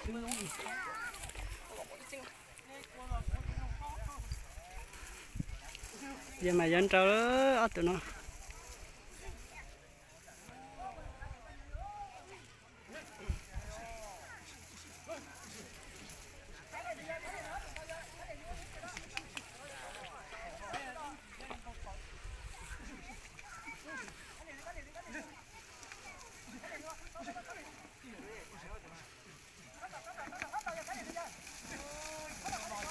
Yog mas yuav nrau ob tug no.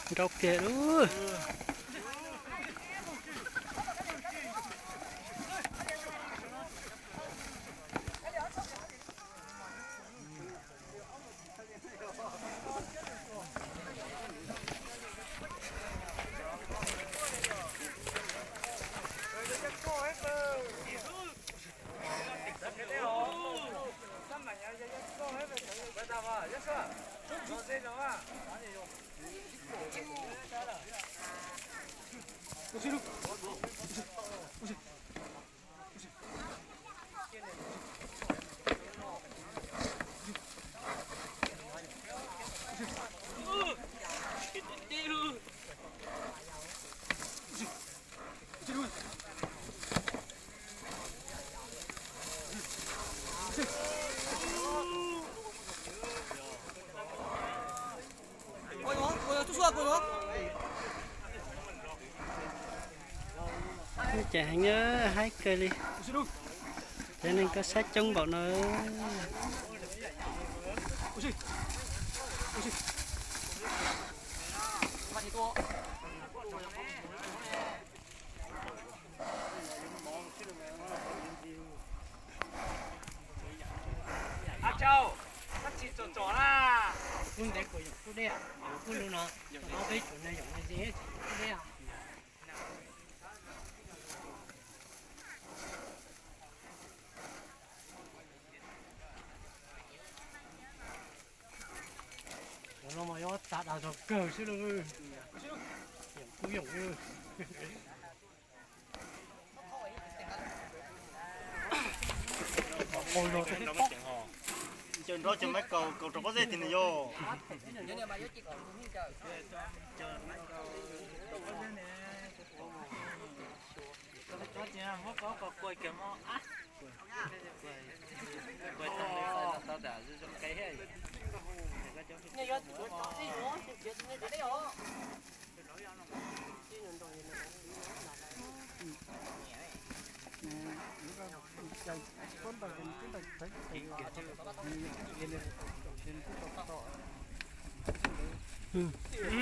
Nrau kiag lub. Ces heev, haib kawg li. Cov neeg tuaj saib coob npaum no. Kuv ntev kuv yog kub dej, kuv lub no, peb tsuas na yog na ze kuj dej. Cov no mas yuav txav dag zog kawg xwb lauj. Yoom kub yoom. Ncaws nrov ces maiv kaus, kaus rau pob zeb tiag nws yog.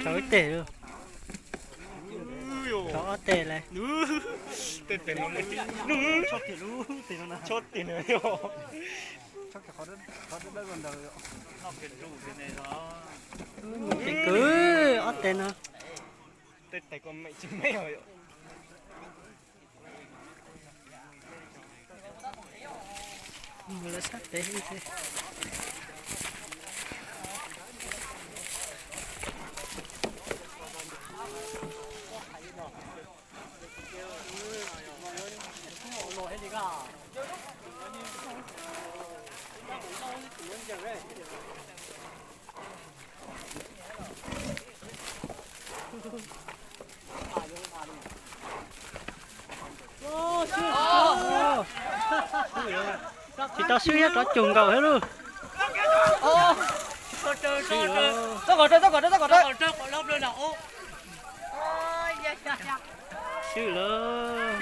Rau ib teg lauj. Rau ob teg lauj. Tsob tiag nws yog. Ces kwv ob teg no. Mus lawv sab pem thiab. Tsis tau swb thiab, rov cug nkaus thiab lauj. Swb lawm.